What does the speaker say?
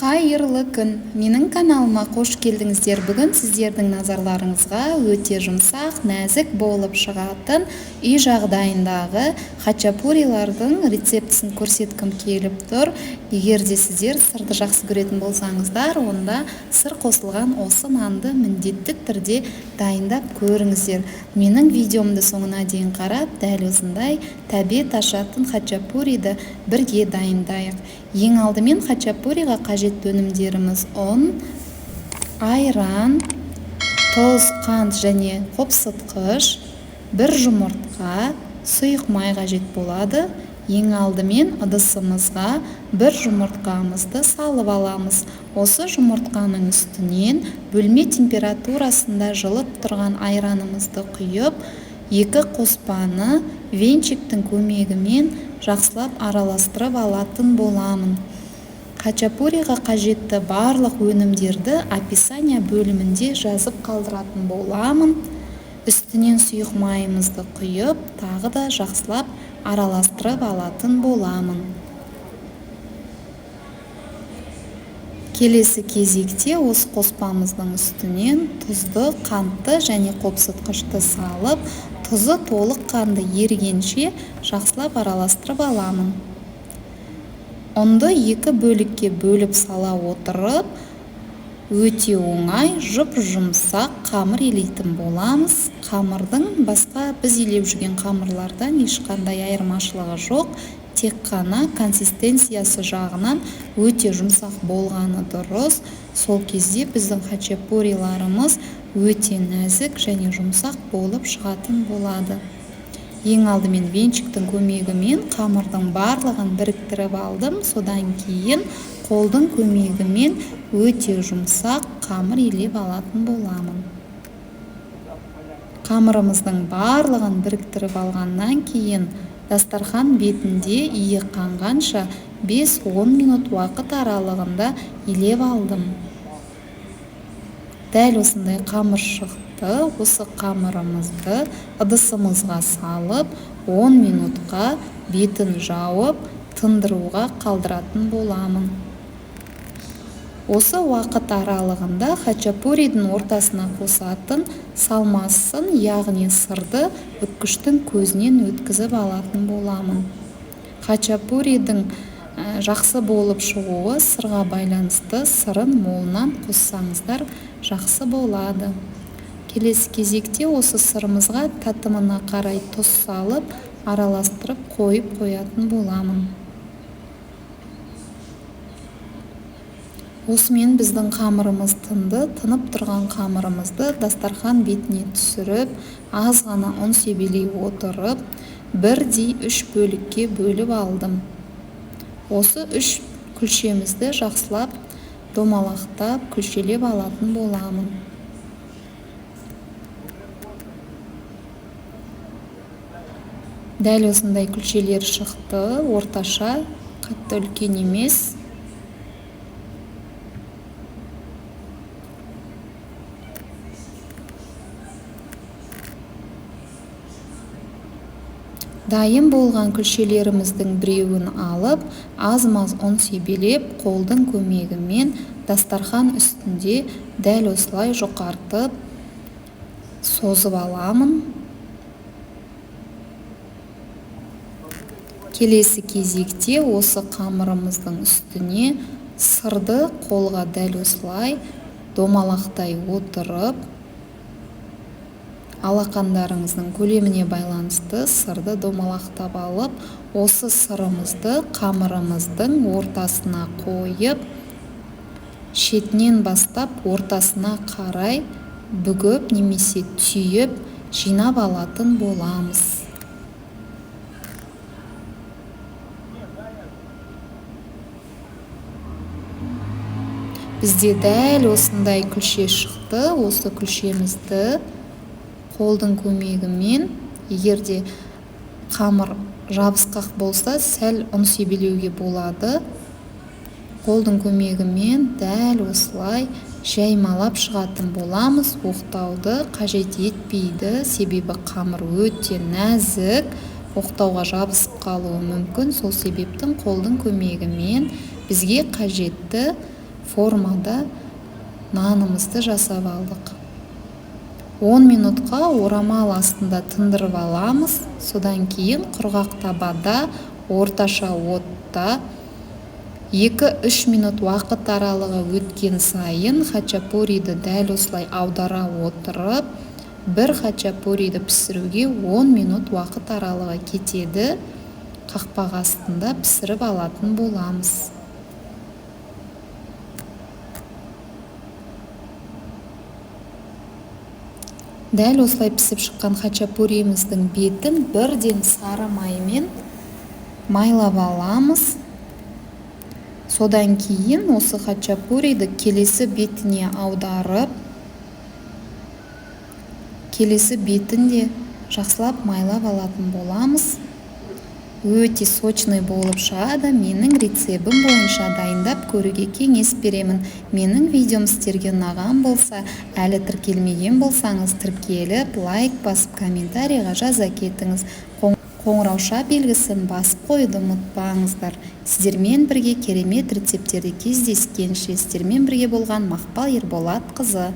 Қайырлы күн! Менің каналыма қош келдіңіздер. Бүгін сіздердің назарларыңызға өте жұмсақ, нәзік болып шығатын үй жағдайындағы хачапурилардың рецептісін көрсеткім келіп тұр. Егер де сіздер сырды жақсы көретін болсаңыздар, онда сыр қосылған осы нанды міндетті түрде дайындап көріңіздер. Менің видеомды соңына дейін қарап, дәл осындай тәбет ашатын хачапуриді бірге дайындайық. Ең алдымен хачапуриға қажетті өнімдеріміз ұн, айран, тұз, қант және қопсытқыш, бір жұмыртқа, сұйық май қажет болады. Ең алдымен ыдысымызға бір жұмыртқамызды салып аламыз. Осы жұмыртқаның үстінен бөлме температурасында жылып тұрған айранымызды құйып, екі қоспаны венчиктің көмегімен жақсылап араластырып алатын боламын. Хачапуриға қажетті барлық өнімдерді описание бөлімінде жазып қалдыратын боламын. Үстінен сұйық майымызды құйып, тағы да жақсылап араластырып алатын боламын. Келесі кезекте осы қоспамыздың үстінен тұзды, қантты және қопсытқышты салып, тұзы толық қанды ерігенше жақсылап араластырып аламын. Ұнды екі бөлікке бөліп сала отырып, өте оңай, жұп-жұмсақ қамыр илейтін боламыз. Қамырдың басқа біз илеп жүрген қамырлардан ешқандай айырмашылығы жоқ, тек қана консистенциясы жағынан өте жұмсақ болғаны дұрыс. Сол кезде біздің хачапуриларымыз өте нәзік және жұмсақ болып шығатын болады. Ең алдымен венчиктің көмегімен қамырдың барлығын біріктіріп алдым. Содан кейін қолдың көмегімен өте жұмсақ қамыр илеп алатын боламын. Қамырымыздың барлығын біріктіріп алғаннан кейін дастархан бетінде иі қанғанша 5-10 минут уақыт аралығында илеп алдым. Дәл осындай қамыр шықты. Осы қамырымызды ыдысымызға салып, 10 минутқа бетін жауып, тындыруға қалдыратын боламын. Осы уақыт аралығында хачапуридің ортасына қосатын салмасын, яғни сырды үккіштің көзінен өткізіп алатын боламын. Хачапуридің жақсы болып шығуы сырға байланысты, сырын молынан қоссаңыздар жақсы болады. Келесі кезекте осы сырымызға татымына қарай тұз салып, араластырып қойып қоятын боламын. Осымен біздің қамырымыз тынды. Тынып тұрған қамырымызды дастархан бетіне түсіріп, аз ғана ұн себелей отырып, бірдей үш бөлікке бөліп алдым. Осы үш күлшемізді жақсылап домалақтап, күлшелеп алатын боламын. Дәл осындай күлшелер шықты, орташа, қатты үлкен емес. Дайын болған күлшелеріміздің біреуін алып, аз-маз ұн себелеп, қолдың көмегімен дастархан үстінде дәл осылай жұқартып, созып аламын. Келесі кезекте осы қамырымыздың үстіне сырды қолға дәл осылай домалақтай отырып, алақандарыңыздың көлеміне байланысты сырды домалақтап алып, осы сырымызды қамырымыздың ортасына қойып, шетінен бастап ортасына қарай бүгіп немесе түйіп жинап алатын боламыз. Бізде дәл осындай күлше шықты. Осы күлшемізді қолдың көмегімен, егер де қамыр жабысқақ болса, сәл ұн себелеуге болады. Қолдың көмегімен дәл осылай жаймалап шығатын боламыз. Оқтауды қажет етпейді, себебі қамыр өте нәзік, оқтауға жабысып қалуы мүмкін. Сол себептен қолдың көмегімен бізге қажетті формада нанымызды жасап алдық. 10 минутқа орамал астында тындырып аламыз. Содан кейін құрғақ табада орташа отта 2-3 минут уақыт аралығы өткен сайын хачапуриді дәл осылай аудара отырып, бір хачапуриді пісіруге 10 минут уақыт аралығы кетеді. Қақпақ астында пісіріп алатын боламыз. Дәл осылай пісіп шыққан хачапуриміздің бетін бірден сары маймен майлап аламыз. Содан кейін осы хачапуриді келесі бетіне аударып, келесі бетін де жақсылап майлап алатын боламыз. Өте сочный болып шығады. Менің рецебім бойынша дайындап көруге кеңес беремін. Менің видеом сіздерге ұнаған болса, әлі тіркелмеген болсаңыз, тіркеліп, лайк басып, комментарийға жаза кетіңіз. Қоңырауша белгісін басып қоюды ұмытпаңыздар. Сіздермен бірге керемет рецепттерде кездескенше, сіздермен бірге болған Мақпал Ерболатқызы.